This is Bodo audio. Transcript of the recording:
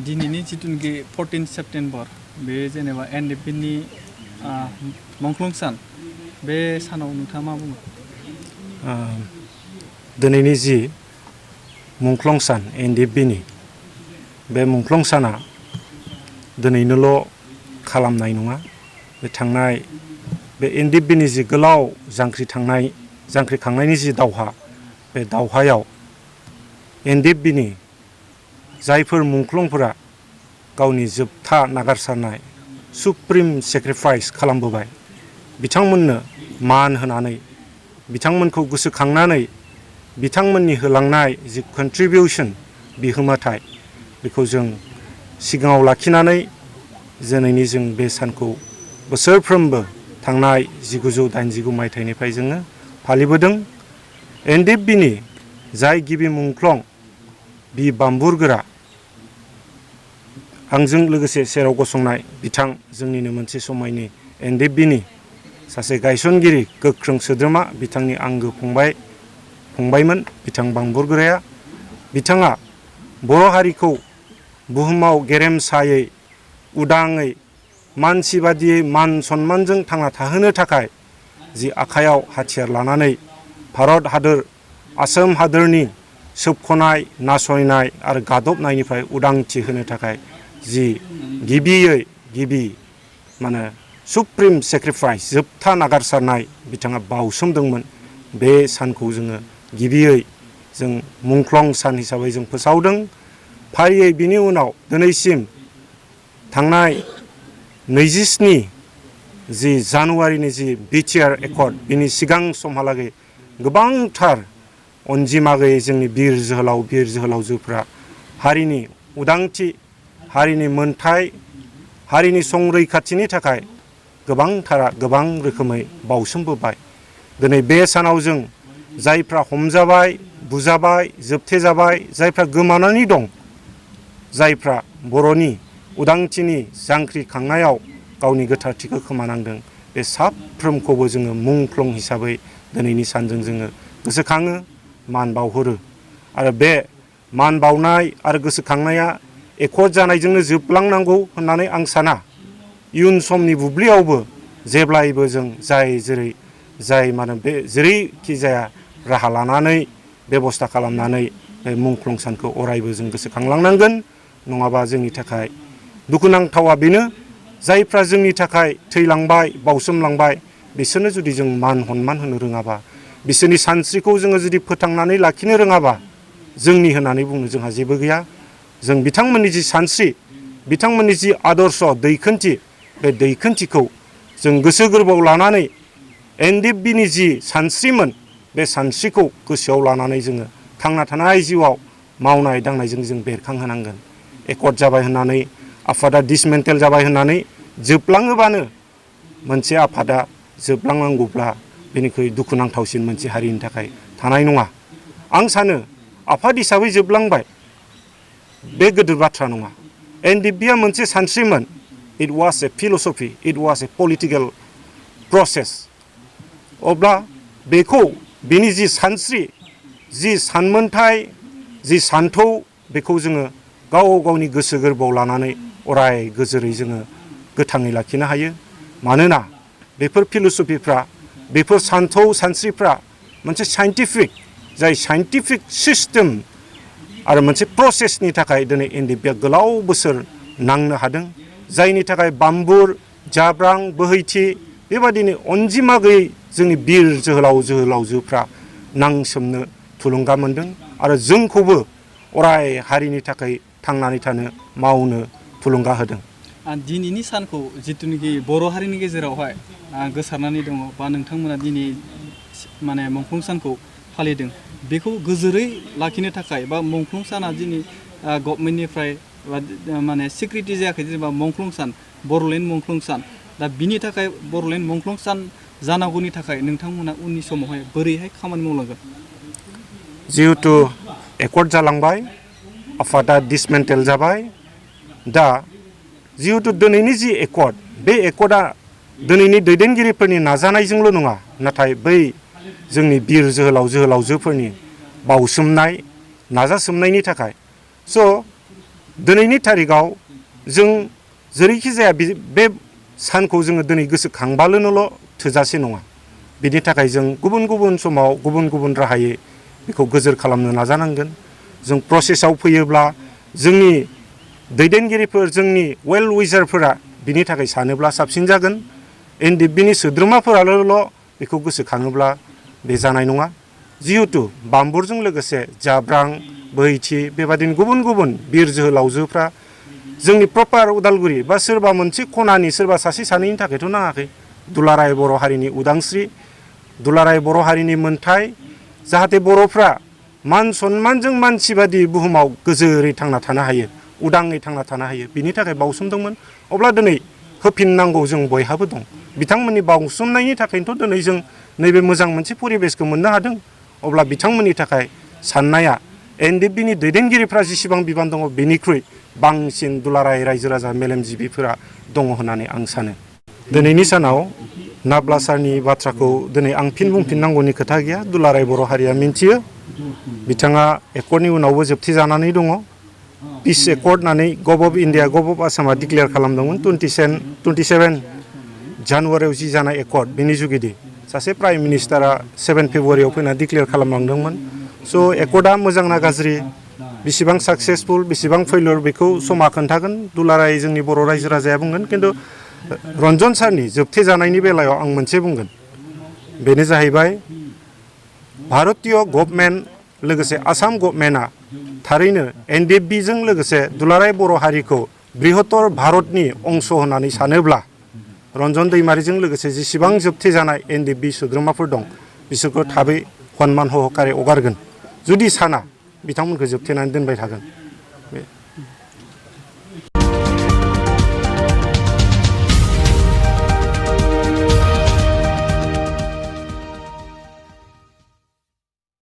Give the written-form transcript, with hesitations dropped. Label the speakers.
Speaker 1: दिनैनि जिथुनिखि 14 सेप्टेम्बर बे जेनेबा NDFB नि मुंख्लं सान बे सानाव नोंथाङा मा बुङो?
Speaker 2: दिनैनि जि मुंख्लं सान NDFB नि बे मुंख्लं साना दिनैनोल' खालामनाय नङा। बे थांनाय बे NDFB नि जि गोलाव जांख्रिखांनायनि जि दावहा बे दावहायाव NDFB नि जायफोर मुंख्लंफोरा गावनि जोबथा नागारसारनाय सुप्रिम सेक्रिफाइस खालामबोबाय बिथांमोननो मान होनानै बिथांमोनखौ गोसोखांनानै बिथांमोननि होलांनाय जि कन्ट्रिबिउसन बिहोमाथाय बेखौ जों सिगाङाव लाखिनानै दिनैनि जों बे सानखौ बोसोरफ्रोमबो थांनाय 1989 मायथाइनिफ्राय जोङो फालिबोदों। NDFB नि जाय गिबि मुंख्लं बि बाम्बुरगोरा आंजों लोगोसे सेराव गसंनाय बिथां जोंनिनो मोनसे समायनि NDFB नि सासे गायसनगिरि गोख्रों सोद्रोमा बिथांनि आंगो फंबायमोन बिथां बाम्बुरगोराया। बिथाङा बर' हारिखौ बुहुमाव गेरेमसायै उदाङै मानसि बादियै मान सन्मानजों थांना थाहोनो थाखाय जि आखायाव हाथियार लानानै भारत हादर आसाम हादरनि सोबख'नाय नासयनाय आरो गादबनायनिफ्राय उदांथि होनो थाखाय जि गिबि सुप्रिम सेक्रिफाइस जोबथा नागारसारनाय बिथाङा बावसोमदोंमोन। बे सानखौ जोङो गिबियै जों मुंख्लं सान हिसाबै जों फोसावदों। फारियै बिनि उनाव दिनैसिम थांनाय 27 जि जानुवारिनि जि बिटिआर एकर्ड बिनि सिगां समहालागै गोबांथार अनजिमा गैयै जोंनि बिर जोहोलावजोफ्रा हारिनि उदांथि हारिनि मोनथाय हारिनि संरैखाथिनि थाखाय गोबां रोखोमै बावसोमबोबाय। दिनै बे सानाव जों जायफ्रा हमजाबाय बुजाबाय जोबथेजाबाय जायफ्रा गोमानानै दं जायफ्रा बर'नि उदांथिनि जांख्रिखांनायाव गावनि गोथारथिखौ खोमानांदों बे साफ्रोमखौबो जोङो मुंख्लं हिसाबै दिनैनि सानजों जोङो गोसोखाङो मान बावहरो। आरो बे मान बावनाय आरो गोसोखांनाया एकर्ड जानायजोंनो जोबलांनांगौ होननानै आं साना। इयुन समनि बुब्लियावबो जेब्लायबो जों बे जेरैखि जाया राहा लानानै बेबस्था खालामनानै बे मुंख्लं सानखौ अरायबो जों गोसोखांलांनांगोन। नङाबा जोंनि थाखाय दुखुनांथावा बेनो जायफ्रा जोंनि थाखाय थैलांबाय बावसोमलांबाय बिसोरनो जुदि जों मान सन्मान होनो रोङाबा बिसोरनि सानस्रिखौ जोङो जुदि फोथांनानै लाखिनो रोङाबा जोंनि होननानै बुंनो जोंहा जेबो गैया। जों बिथांमोननि जि सानस्रि बिथांमोननि जि आदर्श दैखोनथि बे दैखोनथिखौ जों गोसो गोरबोआव लानानै NDFB नि जि सानस्रिमोन बे सानस्रिखौ गोसोआव लानानै जोङो थांना थानाय जिउआव मावनाय दांनायजों जों बेरखांहोनांगोन। एकर्ड जाबाय होननानै आफादा डिसमेन्टेल जाबाय होननानै जोबलाङोबानो मोनसे आफादा जोबलांनांगौब्ला बेनिख्रुइ दुखुनांथावसिन मोनसे हारिनि थाखाय थानाय नङा। आं सानो आफाद हिसाबै जोबलांबाय बे गिदिर बाथ्रा नङा। NDFB आ मोनसे सानस्रिमोन। It was a philosophy it was a political process. अब्ला बेखौ बेनि जि सानस्रि जि सानमोनथाय जि सान्थौ बेखौ जोङो गावनि गोसो गोरबोआव लानानै अराय गोजोरै जोङो गोथाङै लाखिनो हायो। मानोना बेफोर फिलसफिफ्रा बेफोर सानस्रिफ्रा मोनसे साइन्टिफिक सिस्टेम आरो मोनसे प्रसेसनि थाखाय दिनै NDFB आ गोलाव बोसोर नांनो हादों। जायनि थाखाय बाम्बुर जाब्रां बोहैथि बेबादिनो अनजिमा गैयै जोंनि बिर जोहोलावजोफ्रा नांसोमनो थुलुंगा मोनदों आरो जोंखौबो अराय हारिनि थाखाय थांनानै थानो मावनो थुलुंगा होदों।
Speaker 1: दिनैनि सानखौ जिथुनिखि बर' हारिनि गेजेरावहाय गोसारनानै दङ बा नोंथांमोना दिनै मुंख्लं सानखौ फालिदों बेखौ गोजोरै लाखिनो थाखाय बा मुंख्लं साना दिनै गभर्नमेन्टनिफ्राय स्वीकृति जायाखै जेनेबा मुंख्लं सान बर'लेण्ड मुंख्लं सान दा बिनि थाखाय बर'लेण्ड मुंख्लं सान जानांगौनि थाखाय नोंथांमोना उननि समावहाय बोरैहाय खामानि मावलांगोन?
Speaker 2: जिहेतु एकर्ड जालांबाय आफादा डिसमेन्टेल जाबाय दा जिहेतु दिनैनि जि एकर्ड बे एकर्डआ दिनैनि दैदेनगिरिफोरनि नाजानायजोंल' नङा नाथाय बै जोंनि बिर जोहोलावजोफोरनि बावसोमनाय नाजासोमनायनि थाखाय दिनैनि थारिखाव जों जेरैखि जाया बे सानखौ जोङो दिनै गोसोखांबालनोल' थोजासे नङा। बिनि थाखाय जों गुबुन गुबुन समाव गुबुन गुबुन राहायै बेखौ गोजोर खालामनो नाजानांगोन। जों प्रसेसआव फैयोब्ला जोंनि दैदेनगिरिफोर जोंनि वेल विजारफोरा बिनि थाखाय सानोब्ला साबसिन जागोन। एनडिएफबिनि सोद्रोमाफोराल' बेखौ गोसोखाङोब्ला बे जानाय नङा। जिहेतु बाम्बरजों लोगोसे जाब्रां बोहैथि बेबादिनो गुबुन गुबुन बिर जोहोलावजोफ्रा जोंनि प्रपार उदालगुरि बा सोरबा मोनसे खनानि सोरबा सासे सानैनि थाखायथ' नाङाखै। दुलाराय बर' हारिनि उदांस्रि, दुलाराय बर' हारिनि मोनथाय, जाहाथे बर'फ्रा मान सन्मानजों मानसि बादि बुहुमाव गोजोरै थांना थानो हायो, उदाङै थांना थानो हायो, बिनि थाखाय बावसोमदोंमोन। अब्ला दिनै होफिननांगौ जों बयहाबो दं। बिथांमोननि बावसोमनायनि थाखायनोथ' दिनै जों नैबे मोजां मोनसे परिबेसखौ मोननो हादों। अब्ला बिथांमोननि थाखाय साननाया एनडिएफबिनि दैदेनगिरिफ्रा जेसेबां बिबान दङ बेनिख्रुइ बांसिन दुलाराय रायजो राजा मेलेमजिबिफोरा दङ होननानै आं सानो। दिनैनि सानाव नाब्ला सारनि बाथ्राखौ दिनै आं फिन बुंफिननांगौनि खोथा गैया। दुलाराय बर' हारिया मिन्थियो बिथाङा एकर्डनि उनावबो जोबथेजानानै दङ। पिस एकर्ड होननानै गभ अफ इन्डिया, गभ अफ आसामा डिक्लेयार खालामदोंमोन 27 जानुवारियाव जि जानाय एकर्ड बेनि जुगिदि सासे प्राइम मिनिस्टारा 7 फेब्रुवारियाव फैना डिक्लेयार खालामलांदोंमोन। स' एकर्डआ मोजां ना गाज्रि, बेसेबां साक्सेसफुल बेसेबां फेलियर बेखौ समा खोन्थागोन, दुलाराय जोंनि बर' रायजो राजाया बुंगोन। खिन्थु रन्जन सारनि जोबथेजानायनि बेलायाव आं मोनसे बुंगोन, बेनो जाहैबाय भारतीय गभर्नमेन्ट लोगोसे आसाम गभर्नमेन्टआ थारैनो एनडिएफबिजों लोगोसे दुलाराय बर' हारिखौ बृहत्तर भारतनि अंश होननानै सानोब्ला रन्जन दैमारिजों लोगोसे जेसेबां जोबथेजानाय एनडिएफबि सोद्रोमाफोर दं बिसोरखौ थाबै सनमान सहकारे हगारगोन। जुदि साना बिथांमोनखौ जोबथेनानै दोनबाय थागोन।